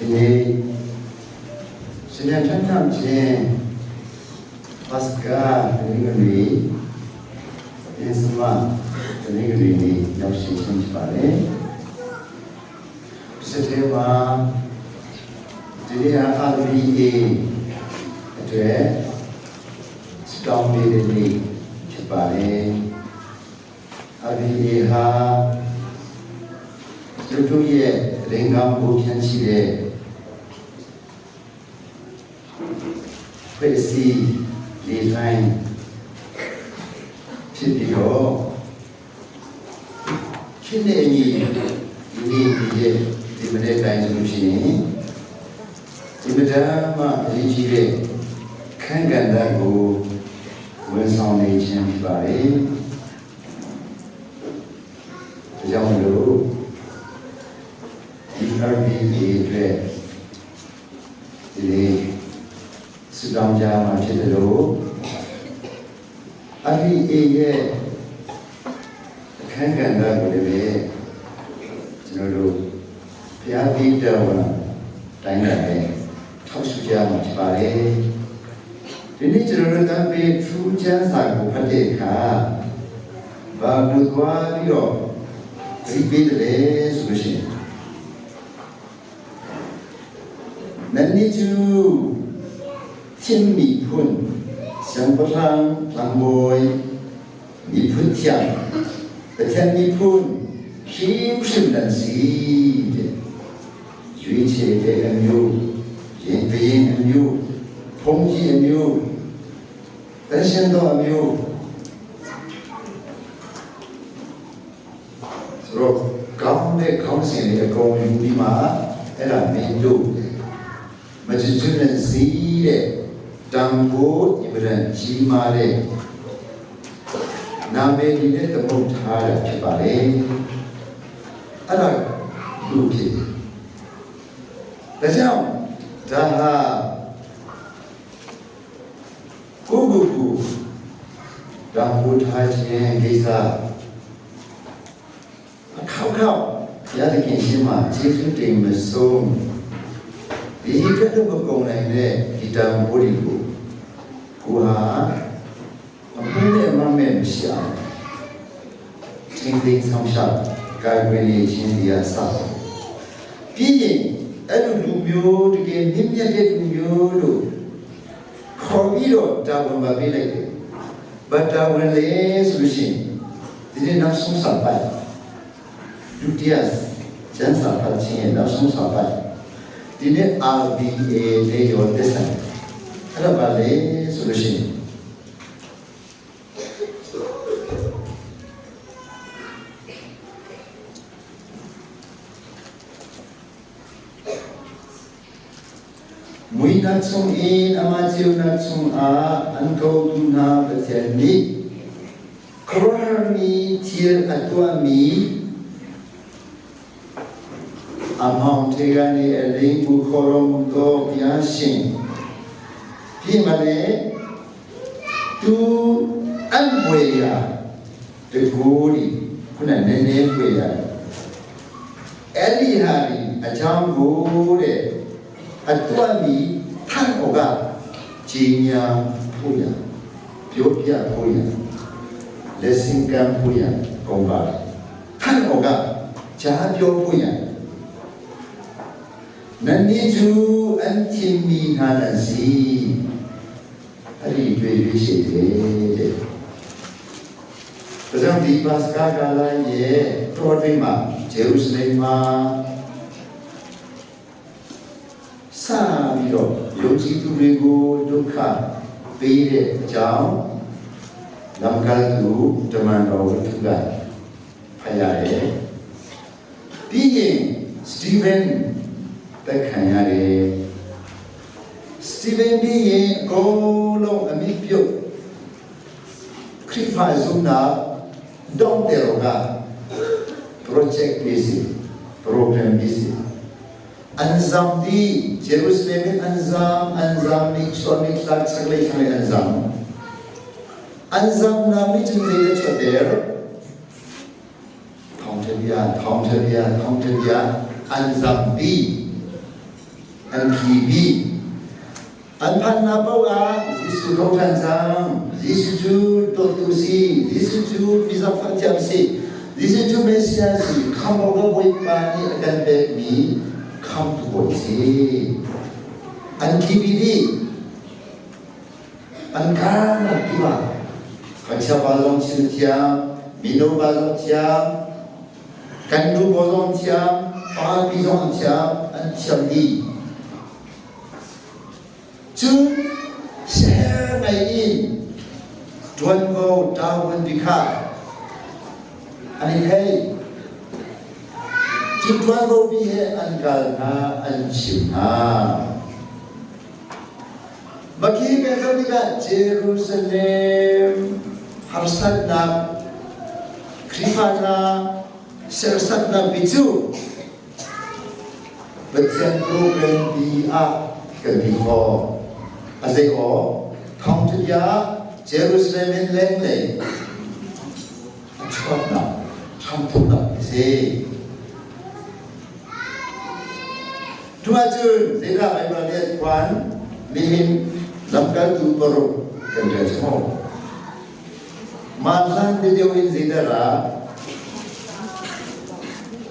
ဒီနေ့ရှင်ပြန်ထထခြင်းပါစကာတနင်္ဂနွေပြင်စမတနင်္ဂနွေနေ့ရောက်ရှိခြင်းဖြစ်ပါတယ်။ဒီထဲမှာဒီနေ့ဟာ RBA အတွက်စတောင်းနေတဲ့နေ့ဖြစ်ပါတယ်။ RBA ဟာသူတို့ရဲ့ရင်ကောင်းကိုဖြန့်ချိတဲ့ဖွဲ့စည်းလေတိုင်းဖြစ်ပြီးတော့ဖြစ်နေအညီဒီနေ့ဒီရဲ့ဒီမနေ့တိုင်းဆိုလို့ရှိရင်ဒီမတမ်းမှအရေးကြီးတဲ့ခန်းကဏ္ဍကိုဝန်ဆောင်နေခြင်းဖြစ်ပါတယ်။ဒါကြောင့်မလို့ဒီ RBA အတွက်ဒီနေ့ဆုတောင်းကြမှာဖြစ်တယ်လို့ RBA ရဲ့အခန်းကဏ္ဍကိုလည်းပဲကျွန်တော်တို့ဘုရားသီတော်ဝန်တိုင်းတယ်ထောက်ရှုကြမှာဖြစ်ပါတယ်ဒီနေ့ကျွန်တော်တို့တံပေထူးချမ်းစာကိုဖတ်တဲ့အခါဘာလို့သွားပြီးတော့သတိပေးတယ်ဆိုလို့ရှိရင် နန်နီကျူ天米喷，想不上狼妹，米喷香，天米喷，平平难死的，ရွေးချယ်တဲ့အမျိုးရင်ဘရင်အမျိုးဖုံးကြီးအမျိုးတန်ရှင်တော်အမျိုးဆိုတော့ကောင်းတဲ့ခေါင်းစဉ်တွေအကုန်ယူပြီးမှအဲ့ဒါမင်းတို့ မချွတ်နဲ့စီးတဲ့တံပိုးအင်မတန်ကြီးမားတဲ့နာမည်ဒီနဲ့သမုတ်ထားတာဖြစ်ပါလေအဲ့ဒါလူဖြစ်တယ်ဒါကြောင့်ဒါဟာကိုယ့်ကိုယ်ကိုတံပိုးထားခြင်းကိစ္စအခောက်ခောက်ဘုရားသခင်ရှင်မှာကျေးဇူးတင်မဆုံး ဒီကတည်းကမကုန်နိုင်တဲ့ဒီတံပိုးတွေကိုကိုဟာအမှုနဲ့မမဲ့မရှိအောင်ချင်းသိမ်းဆောင်ရှာကာကွယ်နေခြင်းတရားစပြီးရင်အဲ့လိုလူမျိုးတကယ်မြင့်မြတ်တဲ့လူမျိုးလို့ခေါ်ပြီးတော့တာဝန်ပါပေးလိုက်တယ်။ဘာတာဝန်လဲဆိုလို့ရှိရင်ဒီနေ့နောက်ဆုံးစာပိုက်ဒုတိယကျမ်းစာဖတ်ခြင်းရဲ့နောက်ဆုံးစာပိုက် ဒီနေ့ RBA လေးရောတက်ဆိုင်အဲ့ဒါပါလေဆိုလို့ရှိရင်မွေနာချုံအင်းအမချေနာချုံအာအန်ကောဒူနာပချန်နီခရမီချီအတွမီ အမောင်ထေကနေအလင်းကိုခေါ်တော်မူသောဘုရားရှင်ပြည့်မလဲသူအံွေရာတကူဒီခုနနည်းနည်းတွေ့ရတယ်အဲ့ဒီဟာဒီအကြောင်းကိုတဲ့အတွက်မီထန်ဩကဂျင်းညာဖို့ရပြောပြဖို့ရလက်စင်ကမ်းဖို့ရကုန်ပါထန်ဩကဂျာပြောဖို့ရ နန်နီကျူအန်တီမီဟာနစီအဲ့ဒီတွေ့ရွေးရှိတယ်တဲ့ဒါကြောင့်ဒီပါစကာကာလရဲ့တော်တွင်မှာဂျေရုရှလင်မှာစပြီးတော့ယုံကြည်သူတွေကိုဒုက္ခပေးတဲ့အကြောင်းလမ်ကလသူတမန်တော်ဝတ္ထုကဖတ်ရတယ်ပြီးရင်စတီဗန် တက်ခံရတယ်စတီဗန်ပြီးရင်အကုန်လုံးအမိပြုတ်ခရစ်ဖာဇုနာဒေါန်တေရောက project busy program busy anzam di Jerusalem anzam anzam ni swami tlak chaklei thangai anzam anzam na mi chun dei le chader thong the bia thong the bia thong the bia anzam di. An tli dih. An phannak paoh ah Jesuh tho ṭhan cang. Jesuh cu dawtu si. Jesuh cu mi zaangfah thiam si. Jesuh cu Messiah si. Khamh awk Bawipa nih a kan pekmi khamhtu Bawi si. An tlipi dih. An kaan an tuah. Ngakchia pa zong chim thiam, mino pa zong thiam, kan nu pawl zong thiam, pa pi zong an thiam, an thiam dih. Cun siaherh ngei in ṭuanvo ṭavuan bi kha an i thei. Cu ṭuanvo bi he an kal hna, an chim hna. Makhi kan zoh tikah Jerusalem harsatnak, Khrihfa hna serhsatnak bi cu Pathian program bi ah kan ti khawh. A zei aw? Thawngṭha Jerusalem in lenglei a chuaknak hramthawknak a si. Tu ahcun zeidah Baibal nih an phuan? Nihin lamkaltu paruk kan rel maw? Mah hlan video in zeidah ra?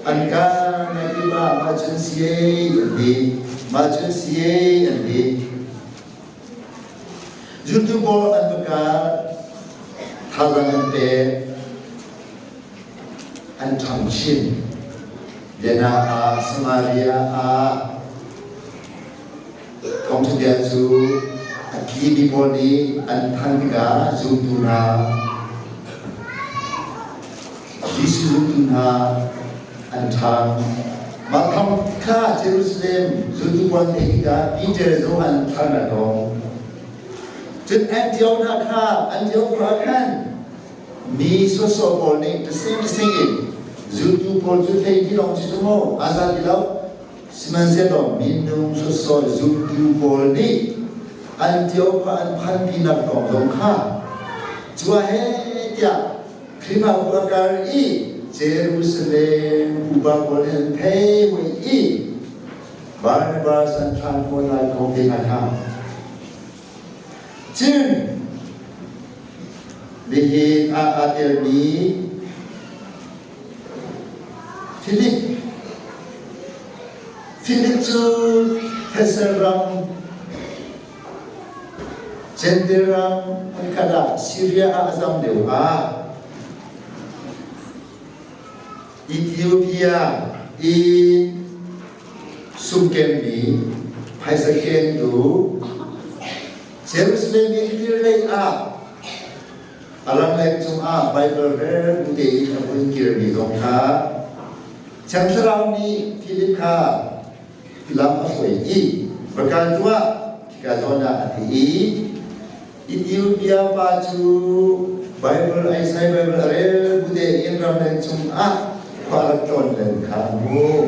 An ka na ti ma mah cun si ei an ti. Mah cun si ei an ti. Zultu pawl an va kal, thazaang an pek, an ṭhang chin. Biana ah Samaria ah thawngṭha bia cu a tlimi pawl nih an thanh tikah zumtu hna Jesuh zumtu hna an ṭhang. Mah thawng kha Jerusalem zultu pawl an theih tikah Peter zong an than a tong. Cun Antioch hna kha Antioch khua khan mi sawsawh pawl nih ṭasing ṭasing in zultu pawl cu thei ti lawng si cu maw a za ti lo. Sihmanhsehlaw minung sawsawh zumtu pawl nih Antioch khua an phanpinak kong zong kha cua he tiah Khrihfabu a kar i Jerusalem upa pawl nih an thei mui i Barnabas an thlan khawh lai kong te hna kha. Cun nihin ah aa telmi Philip Philip cu Thessal ram Jentail ram hmunkhat ah Siria ah a zam lio ah Ethiopia i sumkemmi phaisa khentu Jerusalem in tirlei ah a ramleng cungah Baibal rel bu tein a vun kirmi zong kha Thiang Thlarau nih Philip kha lam a hruai i va kal tuah khika zawn ah a ti i Ethiopia pa cu Baibal Isaiah Baibal a rel bu tein ramleng cungah khua rak tlawn len kha a hmuh.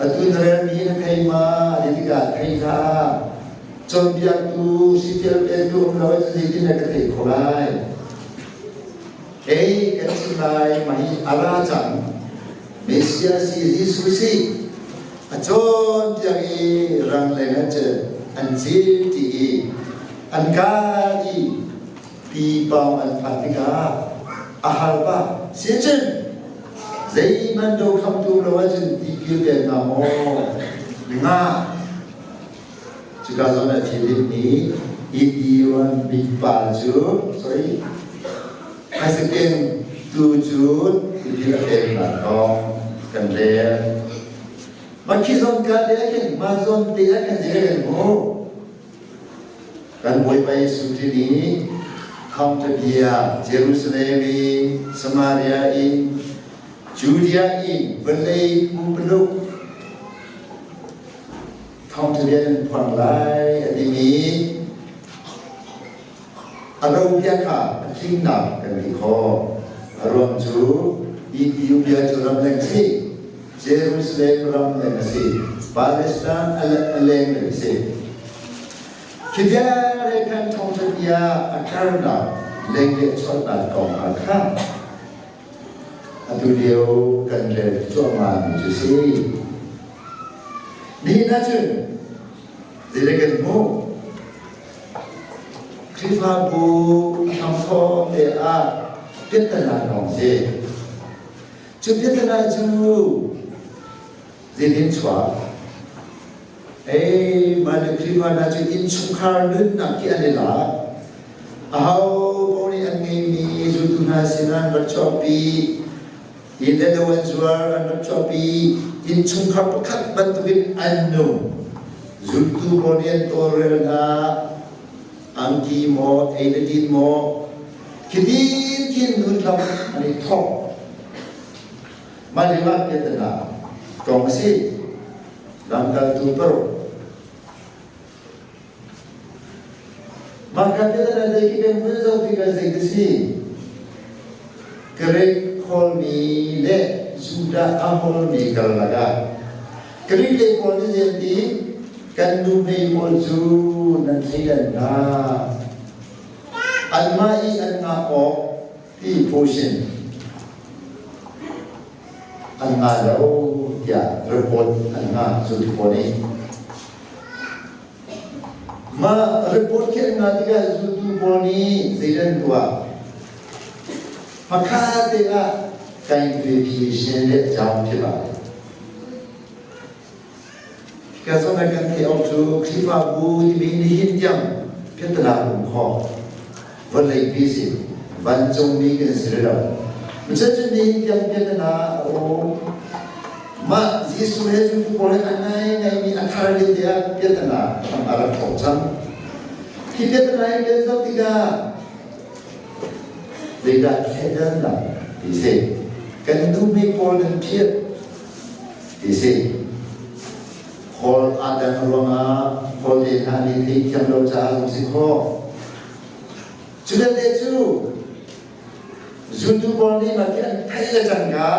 Atu na relmi na thei ma? Ti tikah thei hlah. Cawnpiaktu sifial petu um lo in zeitin na ka theih khawh lai? Kei kan chim lai, mah hi a ra cang. Messiah si Jesuh si. A cawnpiak i rangleng an an cil ti i an kai i pipaung an phak tikah a hal pah. Sicun zeihmanh do khamtu lo ahcun tipil pek hnga maw? Nga. Cuka zawn ah Philip nih Ethiopian mipa cu sorry Haisaken tu cu tipil a peknak kong kan rel. Mah khi zawn ka te ah khin mah zawn te ah khin zei kan hmuh? Kan Bawipa Jesuh Khrih nih thawngṭha bia Jerusalem in Samaria in Judea in vawlei pumpuluk Thawngṭha bia nan phuang lai a timi a robia kha a tlingnak kan ti khawh. A ruang cu Ethiopia cu ramleng a si, Jerusalem ramleng a si, Palestine a lengleng a si. Khi vialte khan thawngṭha bia a karnak lengleh chuahnak kong ah khan Atu lio kan rel cuahmahmi cu si. Nihin ahcun Zei kan hmuh? Khrihfabu hramthawk te ah piahtana lawng si. Cu piahtana cu zeitin chuah? Ei, mah le Khrihfa hna cu innchungkhar nunnak khi an i lak. Aho paoh nih an ngeimi zultu hna sinah an rak chuahpi. Inn le lo an zuar, an rak chuahpi. Innchungkhar pakhat bantukin an nung. Zultu pawl nih an tawlrel hna. Angki maw, ei le din maw, khitin khin nun lam an i thawk. Mah lio ah piahtana kong a si. Lamkaltu paruk. Mah ka piahtana zei khi kan vun zoh tikah zei ka si? Greek kawlmi le Judah a hawlmi karlak ah Greek lei pawl nih zei an ti? Kan nuhmei pawl cu nan thleidan hna. Anmah i an ngah awk ti portion an ngah lo tiah report an ngah cu ti pawl nih. Mah report khi an ngah tikah zultu pawl nih zeidah an tuah? Hmakhat te ah kain verification le jam khi ba. Ka zawn ah kan theih awk cu Khrihfabu timi nihin tiang piahtana um khawh vawlei pi si vancungmi kan si rih lo. Cun cu nihin tiang piahtana a um. Mah Jesuh he zultu pawl he a ngaingaimi a thar ding tiah piahtana hram a rak thawk cang. Hi piahtana hi kan zoh tikah zeidah thleidannak ti si. Kan nuhmei pawl nan phiat ti si. Khawl aa dang ruangah khawl te hna nih theihthiam lo caah zong si khawh. Cu vialte cu zultu pawl nih mah ti an theih le cangka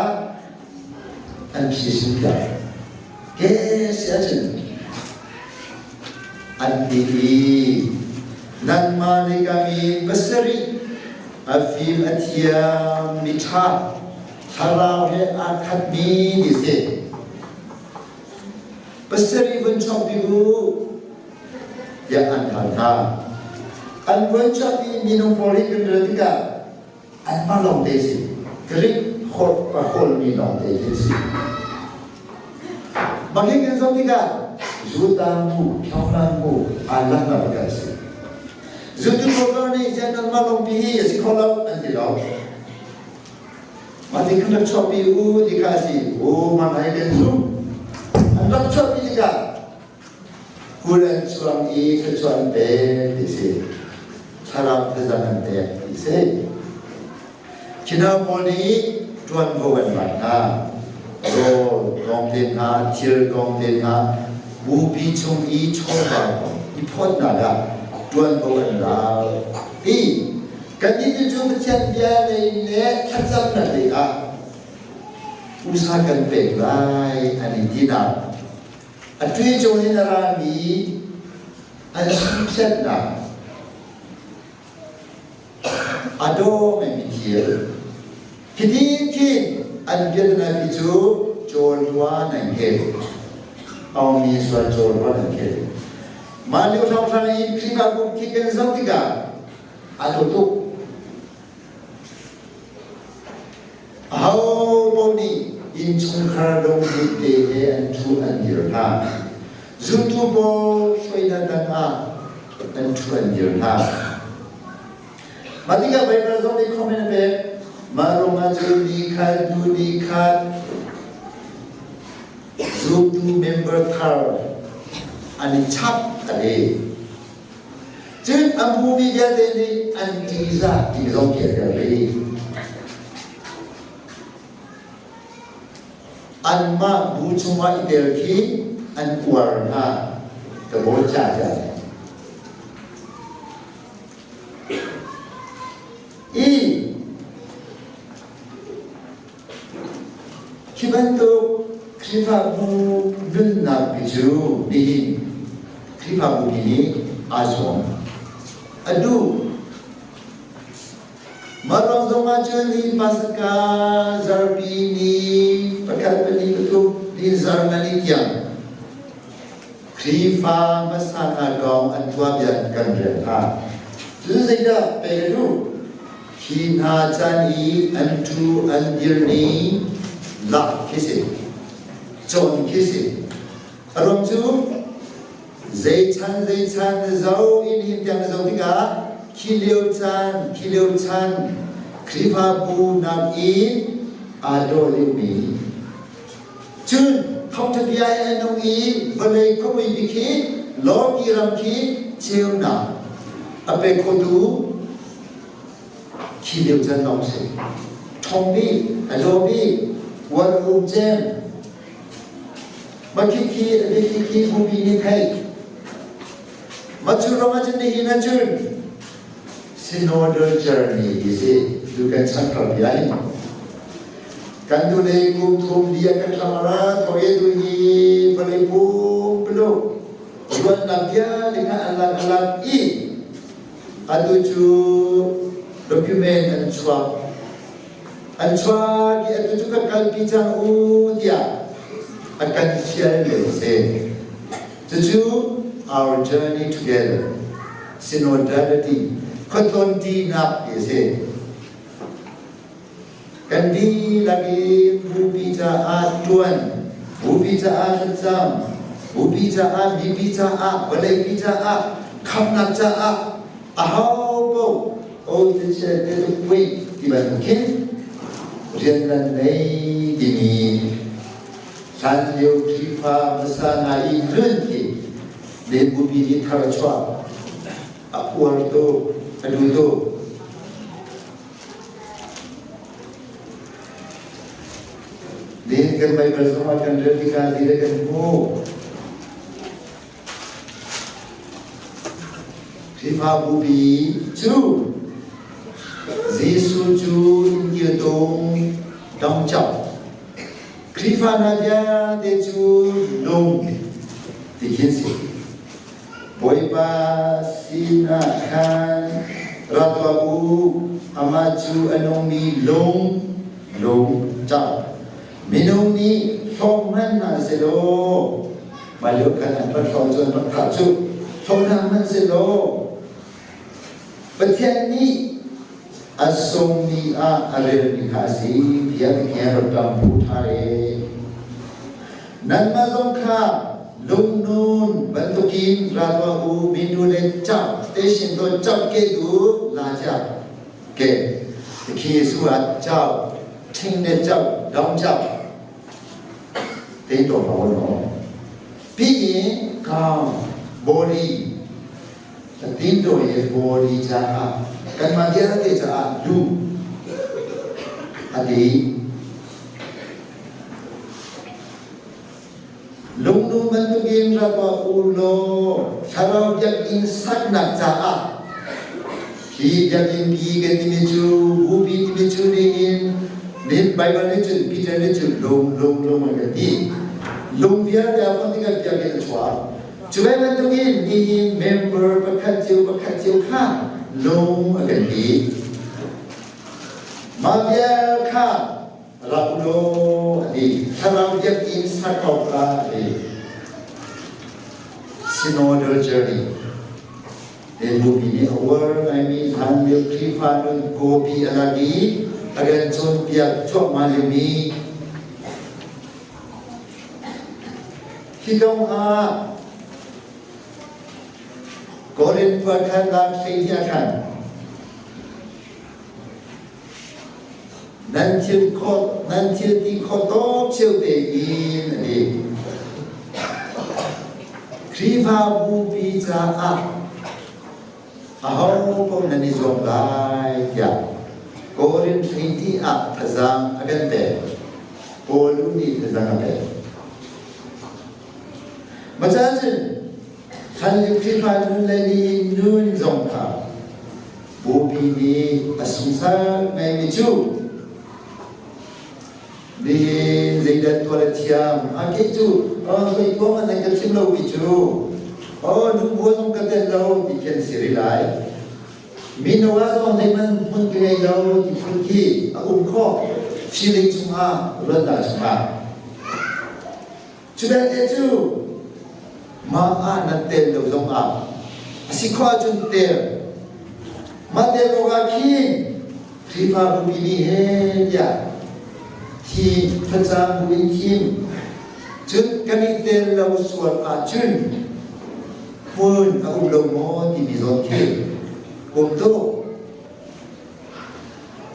an phisin piak. Ke si ahcun an ti i nanmah le ka mi pasarih a fim a thiam mi ṭha thlarau he aa khatmi ti si. Pasarih vun chuakpi u tiah an hal hna. An vun chuahpi minung pawl hi kan rel tikah anmah lawngte si. Greek holh a holmi lawngte khi si. Mah hi kan zoh tikah Judah bu, Phyonan bu aa langhnak bik an si. Zultu pawl nih ziah nanmah lawngpi hi a si kho lo an ti lo. Mah ti kan rak chuahpi u ti kha a si. U man hai kan zumh. An rak chuahpi tikah kul an chuang i thluachuah an pek ti si. Thlarau thazaang an pek ti si. Khi hna pawl nih ṭuanvo an lak hna. Rawl kong te hna, thil kong te hna, bupi chung i chawva kong i phawtnak ah ṭuanvo an lak. Ti Kannih tu cu Pathian bia lei le thlacamnak lei ah usa kan pek lai an i tinak a ṭuicawn in a rami an sungphiatnak a daw mi thil hitin khin an biaknak cu cawlhua nan khel aumi sual cawlhua nan khel mah lio hrawnghrang in Khrihfabu khi kan zoh tikah A tuk. Aho paoh nih innchungkhar lungthin te he an ṭhu an dir hna. Zultu pawl hruainak dang ah an ṭhu an dir hna. Mah tikah Baibal zong nih comment a pek. Mah ruangah cun ni khat hnu ni khat zumtu member thar an i chap a le. Cun a hmumi vialte nih an ṭihzah ti zong khi a tel rih. Anmah bu chungah i tel khi an uar hna. Ka bawi ca ca. I khi bantuk Khrihfabu nunnak pi cu nihin Khrihfabu pi nih aa zuam. A duh. Mah ruang zong ah cun hi Pasaka zarpi ni pakhat pali pathum ni zar nga ni tiang Khrihfabu Khrihfa hmasa hna kong an tuahbia in kan rel hna. Cu zeidah pek a duh? Hi hna caan i an ṭhu an dir ni lak khi si. Cawn khi si. A ruang cu zei chan zei chan na zo in hin tiang na zo tikah khi lio caan khi lio chan Khrihfabu nakin aa dawh deuhmi Cun thawngṭha bia he a nung i vawlei khuamui bik hi lawki ram khi ceunak a pe khotu khi lio caan lawng si. Ṭhawng bik, a dawh bik, uar um cem. Makhi khi a biakhi khi bupi nih theih. Macu ram ahcun nihin ahcun synodal journey ti si tu kan chan ram bia hin. Kan nule kum thum li a kan hlam ra tho e tu hi vawlei pumpuluk ruannak vialte kha an lak an lak i atu cu document an chuak an chuak i atu cu kan kalpi cang u tiah a kan fial lio si. Cucu our journey together synodality khuatlawn ṭinak ti a si. Kan dihlak in bupi caah ṭuan, bupi caah thlacam, bupi caah mipi caah vawleipi caah khamnak caah aho paoh o te tuk pui ti bantuk khin rian nan nei timi hlanlio Khrihfa hmasa hna i nun khi len bupi nih thar a chuah a uar tuk a duh tuk. Nihin kan Baibal zongah kan rel tikah ti le kan hmuh. Khrihfabu bi cu Jesuh cu innkil tung dongcap Khrihfa hna vialte cu lung ti khin si. Bawipa sinah khan ra tuah u, amah cu a nungmi lung, lung cang. Minung nih hlawm hmanh hna sehlaw, mah lio khan an rak hlawm cu an rak thah cu, hlawm hna hmanh sehlaw, Pathian nih a sungmi ah a relmi kha a si tiah tikhian rak ṭam phu ṭha e. Nanmah zong kha lungnun bantukin ra tuah u, minu le cap te sin to cap ke du la cha ke khi su a chau thing ne chau dong chau te to ho no pi in ka body tin to ye body caah kanmah vialte caah lu ati Lungnu bantukin ra tuah u law thlarau biakinn saknak caah hi biakinn pi kan timi cu bupi timi cu nihin nihin Baibal nih cun Peter nih cun lung lung lung an kan ti. Lung vialte a fonh tikah biakinn a chuak. Cu ve bantukin nihin member pakhat cio pakhat cio kha lung a kan ti. Mah vial kha rak law a ti. Thlarau biakinn sak awkah a ti. Synodal journey. Bupi nih a uar ngaimi hlanlio Khrihfa nun kawpi a lak i a kan cawnpiak cuahmah liomi hi kong ah Korin khua khan lak 12 khan Nan thil khawh, nan thil ti khawh tawk cio tein a ti. Khrihfabu pi caah aho paoh nan i zuam lai tiah Korin 12 ah thazaang a kan pek. Paul nih thazaang a pek. Macan cun hlanlio Khrihfa nun le ni nun zong kha Bupi nih a sungsak ngaimi cu nihin zeidah tuah le thiam a kei cu hoi tuah man nan ka chim lo mi cu oh lungbual zong ka tel lo ti khin si rih lai mino ah zong zeihmanh hmun ka ngei lo ti phun khi a um khawh feeling chungah ruatnak chungah cu belte cu. Mah ah nan tel lo zong ah a si khawh ahcun tel. Mah tel awk ah khin Khrihfabu pi nih he tiah thi thlacam bu in thim. Cun kan i tel lo sual ahcun hmun a um lo maw timi zawn khi um tuk.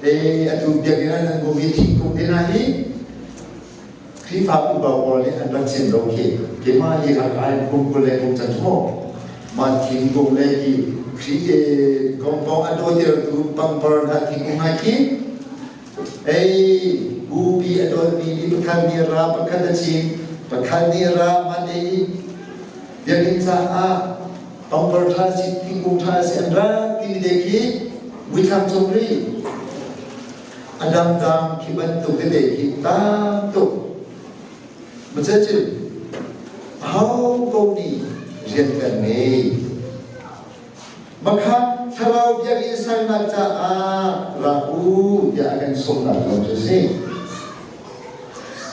E atu biakinn ah nan um i thingkung te hna hi Khrihfa upa pawl nih an rak chim lo khi keimah hi rak ai kum 20 le kum can maw mah thingkung le hi Khrih kongkong a dawtirtu pangpar hna thingkung hna khi ei bupi a dawtmi nih pakhat nih ra pakhat a chim pakhat nih ra mah te hi biakinn caah pangpar ṭha si thingkung ṭha si an rak timi te khi muithlam cung ri a dangdang khi bantuk tete khi tam tuk macacin aho ko nih rian kan ngei makha thlarau biakinn sernak caah ra u tiah a kan sawmnak lawng cu si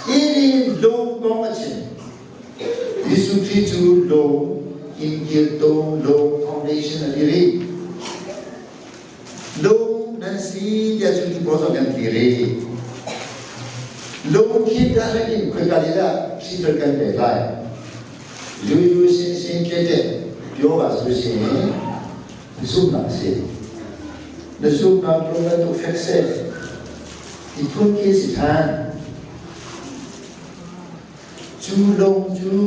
ini lung kong a chim Jesuh Khrih cu lung inn kiltu lung foundation a ti rih. Lung nan si tiah cu ti pawl zong kan ti rih. Lung khi dah in khoika lei dah thli kan pek lai. Yu yu sin sin ke te pyo ba su sin zumnak si. Na zumnak lung bantuk fek seh. Ti phun khi si than. Cu lung cu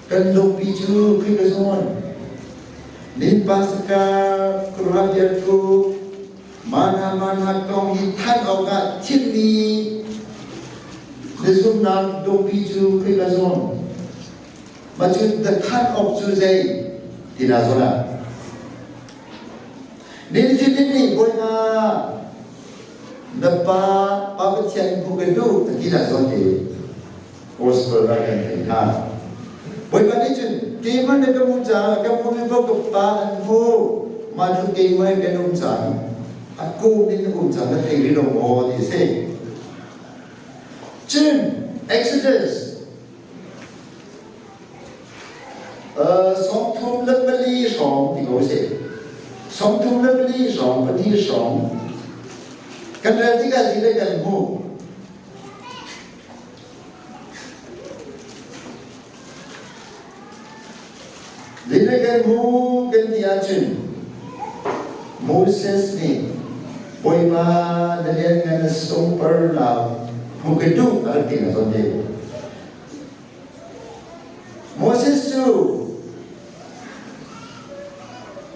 kan lungpi cu Khrih ka zawn. Nin pasaka khuaruah thu mana mana kong hi thanh awkah thimmi na zumhnak lungpi cu Khrih ka zawn. Mah cu the thanh awk cu zei ti na zawn ah. Nin Philip nih Bawipa na pa Pa Pathian hmuh kan duh a ti nak zawn te gospel ah kan theih hna. Bawipa nih cun keimah na ka hmuh caah ka hmuhmi paoh ka pa an hmu mah cu keimah in kan um cang a kum in um cang na thei rih lo maw ti a si. Cun Exodus 34 hrawng ti ko sih. 34 hrawng, pahnih hrawng. Kan rel tikah zi le kan hmuh. Zi le kan hmuh kan ti ahcun Moses nih Bawipa na lianngan na sungparnak hmuh ka duh a rak ti na zawn te. Moses cu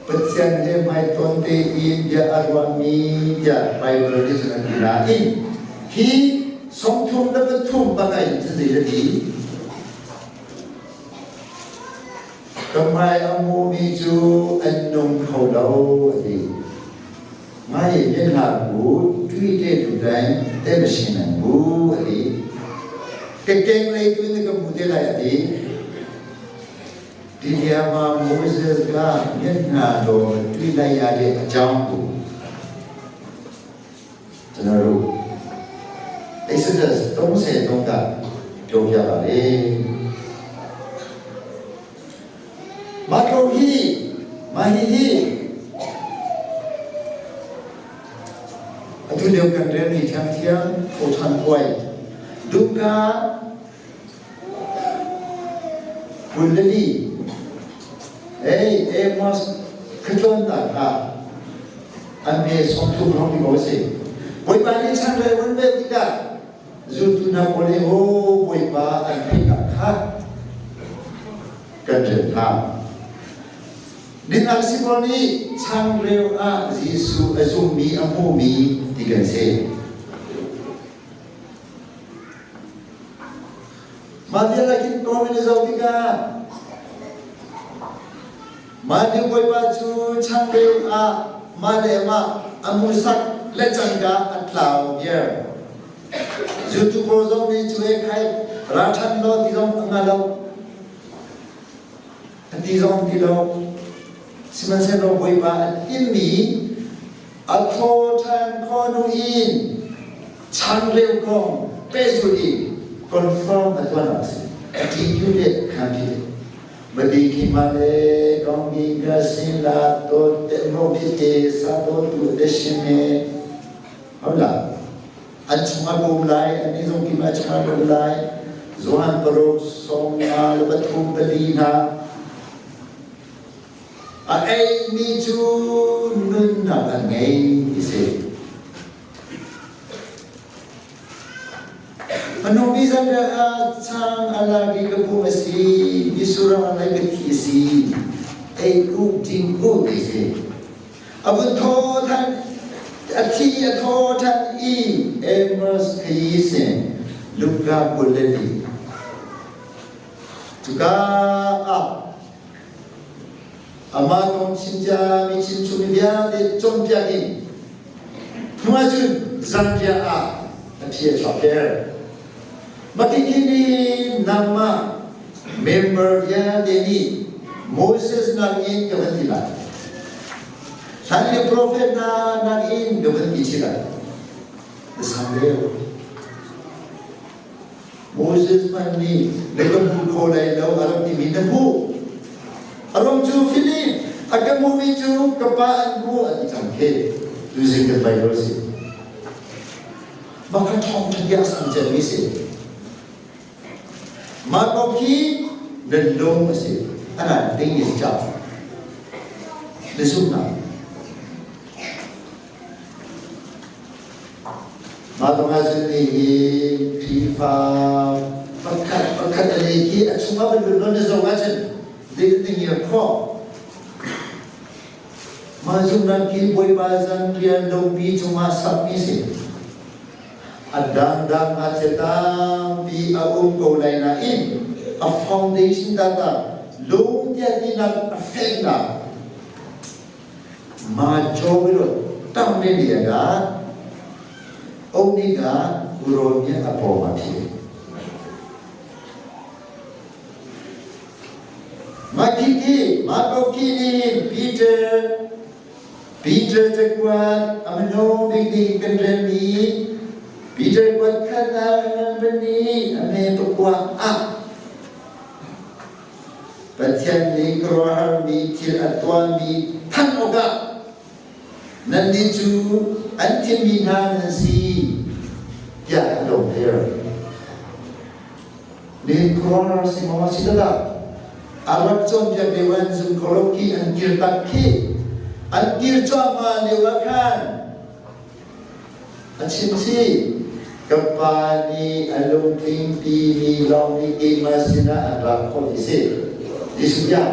Pathian he hmaitonh tein bia a ruahmi tiah Baibal nih cun a ti nain hi 33 bak ah hin cun zei a ti? Ka hmai a hmumi cu an nung kho lo a ti. Mai len hlah bu tui te tu dang te machine an bu a ti. Ka keng lei tu in ka mu te lai a ti. Ti lia ma Moses ka ngen hna do tui lai ya le a jang bu. ကျွန်တော်တို့ Exodus 33ကပြောပြပါလေမာတိုဟီမာဟီဟီအတူเดียวกันเรื่องนี้ทั้งเที่ยงโอทันป่วยดูกาบุลลีเอ้ยเอมอสคือต้นตาค่ะอันเมสองทุ่มร้องที่บอกสิ Bawipa nih changreu an pek tikah zultu hna pawl nih aw Bawipa an theihnak kha kan rel hna. Ningak si pawl nih changreu ah Jesuh a zummi a hmumi ti kan si. Mah vial ah khin kawm in a zoh tikah Mah nih Bawipa cu changreu ah mah le mah a musak le cangka a tlau viar. Zultu pawl zong nih cu he khai ra ṭhan law ti zong a hngal lo. A ti zong ti lo. Sihmanhsehlaw Bawipa a timmi a thaw ṭhan khawh in changreu kong pehzulh i confirm a tuahnak a si. Attitude khan phi Madi ki ma le kong mi ka sin la to te mo phi te sa to tu te shin meဟုတ်လားအချုံဘုံလိုက်အနည်းဆုံးဒီမှာချုံဘုံလိုက်ဇွန်ပရုဆောင်နာလပထုံပလီနာ A eimi cu nunnak a ngei ti si. Hmanung zan ah chang a lak i ka pum a si, misurang a lei ka thi a si, ei u ding u ti si. A vun thaw than, a thi a thaw than i Amos khayi sin Luka 24. Cuka ah Amah kong chimcia mi chimchungmi vialte cawnpiak in hnu ahcun zanriah ah a phi a chuahter. Mahti nih nangmah member vialte nih Moses nakin ka van ti lai. Hlanlio profet hna nakin ka van ti chih lai. Na sang deuh. Moses hmanh nih na ka hmu kho lai lo a rak timi na hmuh. A ruang cu Philip a ka hmuhmi cu ka pa an hmu an ti cang khi. Tuzing kan Bible si. Mah kha thawngṭha bia a sang cemmi si. Mah kong khi na lung a si. A ngan ding in cah. Na zumhnak. Mah kong ahcun nihin Khrihfa pakhat pakhat a lei khi a chungah van lut nawn na zoh ahcun zeitin ngiar khawh. Mah zumhnak khi Bawipa zan rian lopi cungah sakmi si. A dangdang ah thil tampi a um ko lai nain a foundation tata lung tiah tinak a feknak Macho tamne oniga uronya apomati. Makiki makokini Peter Peter cakuat amano bigdi kan relmi Peter kuat khana bani ame pakua a Pathian nih khuaruahharmi thil a tuahmi thanh awkah nannih cu an thimmi hna nan si tiah a lawmhter. Nihin khuaruahhar si maw si taktak? A rak cawnpiak lio an zum kho lo khi an kir tak khi an kir cuahmah lio ah khan A chim chih, Ka pa nih a lungtlingpimi lawng nih keimah sinah an rak khawh ti si. Jesuh bia.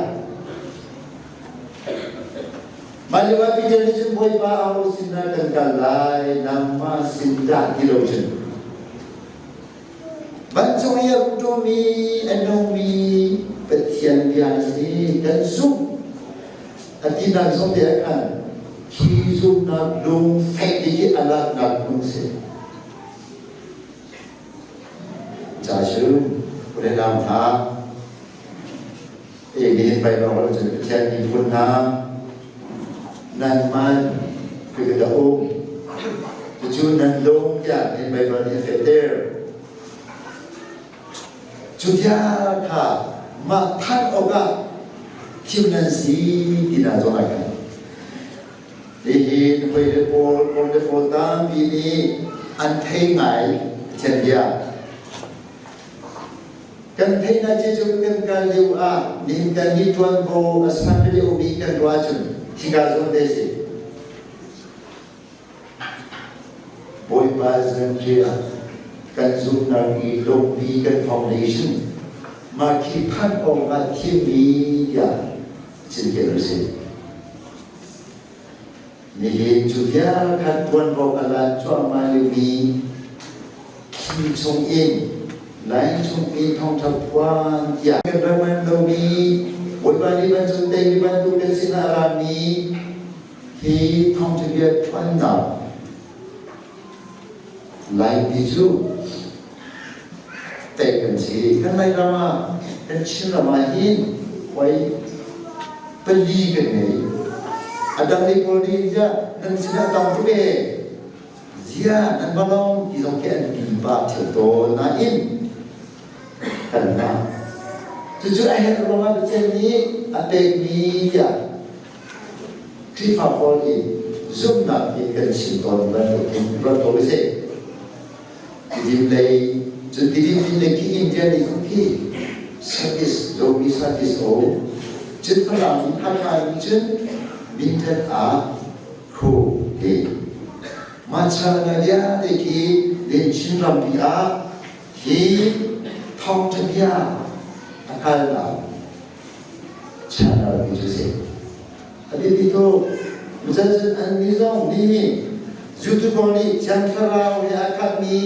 Mah lio ah Peter nih cun Bawipa aho sinah kan kal lai, nangmah sin dah ti lo cun. Vancung i a ṭumi a nungmi Pathian bia a si. Kan zumh. A tinak zong te ah khan khi zumhnak lung fek te khi a laknak hmun a si. Ca cu le nau hna e nihin bai lawng lo cun Pathian miphun hna nan man ka da um. Cucu nan lung tiah nihin Baibal nih a fehter. Cu bia kha mah thanh awkah thim nan si ti hna zong ai khan. Hihin hoi le pawl, pawl le pawl tampi nih an thei ngai Pathian bia. Kan theihnak ci cu kan kal lio ah nihin kan hi ṭuanvo a sang deuhmi kan ruah ahcun hika zawn te si. Bawipa zanriah kan zumhnak i lungpi kan foundation mah khi phanh awk ah thimmi tiah cinken u sih. Nihin cu vial khan ṭuanvo a lan cuahmah liomi thli chungin line chung i thawngṭha phuan tiah kan ram an lomi Bawipa nih vancung teimi bantuk kan sinah a rami hi thawngṭha bia phuannak Laipi cu tei kan si. Kan Lairam ah kan Chinram ah hin puai pali kan ngei. A dang lei pawl nih ziah nan sinah tam tuk ee. Ziah nan va lawng ti zong khi an ti pah ṭheo tawn nain kanmah. Cucu a herh ruangah Pathian nih a pekmi tiah Khrihfa pawl nih zumhnak in kan chim tawn bantukin ruat ko usih. Tidim lei cun tidim din lei khi India nih zong khi service Zomi service o cun Falam in Hakha in cun Mindat ah khu ti Macha na vialte khi din Chin rampi ah hi thawngṭha bia a kalnak channel ti cu si. A biapi tuk. Cun an nih zong nih Zutu pawl nih Thiang Thlarau he a khatmi,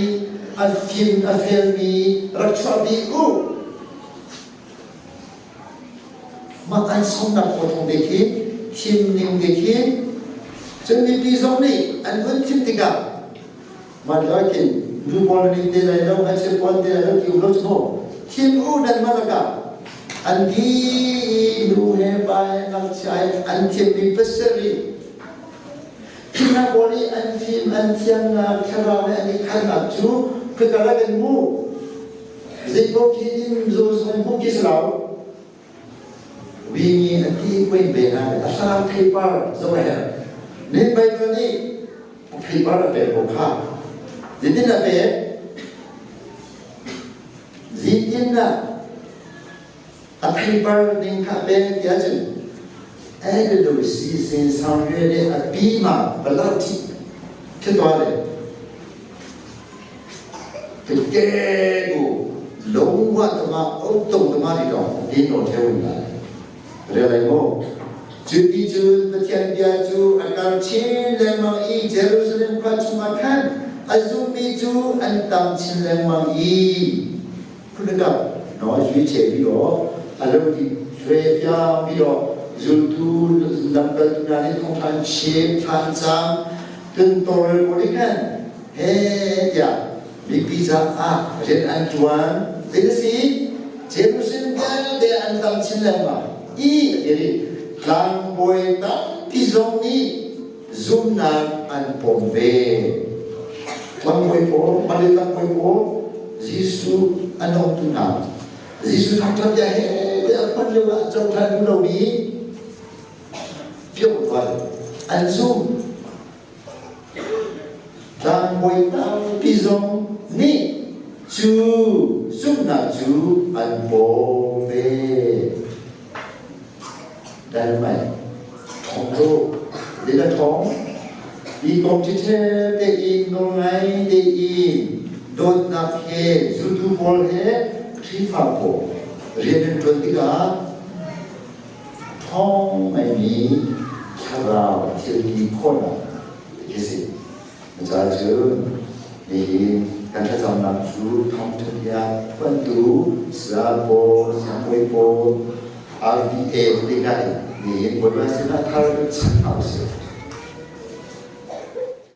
a fim a felmi rak chuah dih u. Mah an sawmnak pawl thawng te khi thim ning te khi cun mipi zong nih an vun thim tikah mah lio khin nu pawl nih te lai lo ngakchia pawl te lai lo ti um lo cu mu thim u nan mah lakah an di i nu he pa he ngakchia he an thimmi pasarih thimnak pawl nih an fim an thiamnak thlarau le an i khalnak cu khika la kan mu zeipaoh khi in zo hmu ki si lo Vini a ti kuin ve na a hlang theipar zoh a herh. Nin Bible nih a theipar a pek ko kha. Zeitin a pek? Zeitin dah a theipar ding kha a pek ti ahcun Elulu si sin sang yue le a pi ma balau thi thi tua le Tete ku lungwa tama tung tama di dong din no theu lai. Relai mo. Cuti cun Pathian bia cu a kar chin lengmang i Jerusalem khua chungah khan a zummi cu an tam chin lengmang i phunakap no zui che bi do a lo di hre piang bi do zultu lamkaltu hna nih thawngthan chim than cang tun tawlrel pawl nih khan he tiah mipi caah rian an ṭuan. Zei a si? Jerusalem vialte an tam chin lengmang i a ti. Tlangbawi tampi zong nih zumhnak an pom ve. Tlangbawi pawl, mah le tlangbawi pawl Jesuh an umtu hna. Jesuh thangṭhat bia he tiah a phuan lio ah a cohlan duh lomi piak an zum. Tlangbawi tampi zong nih cu zumhnak cu an pawm ve. Dynamite ṭhawng cu zeidah ṭhawng? Hi kong ṭhiṭhe tein nawlngai tein dawtnak he zultu pawl he Khrihfa pawl rian an ṭuan tikah ṭhawng ngaimi thlarau thil ti khawhnak ti a si. Cucaah cun nihin kan thlacamnak cu thawngṭha bia phuantu saya pawl, siangbawi pawl, RVA te hna in nihin Bawipa sinah thar kan chim hna usih.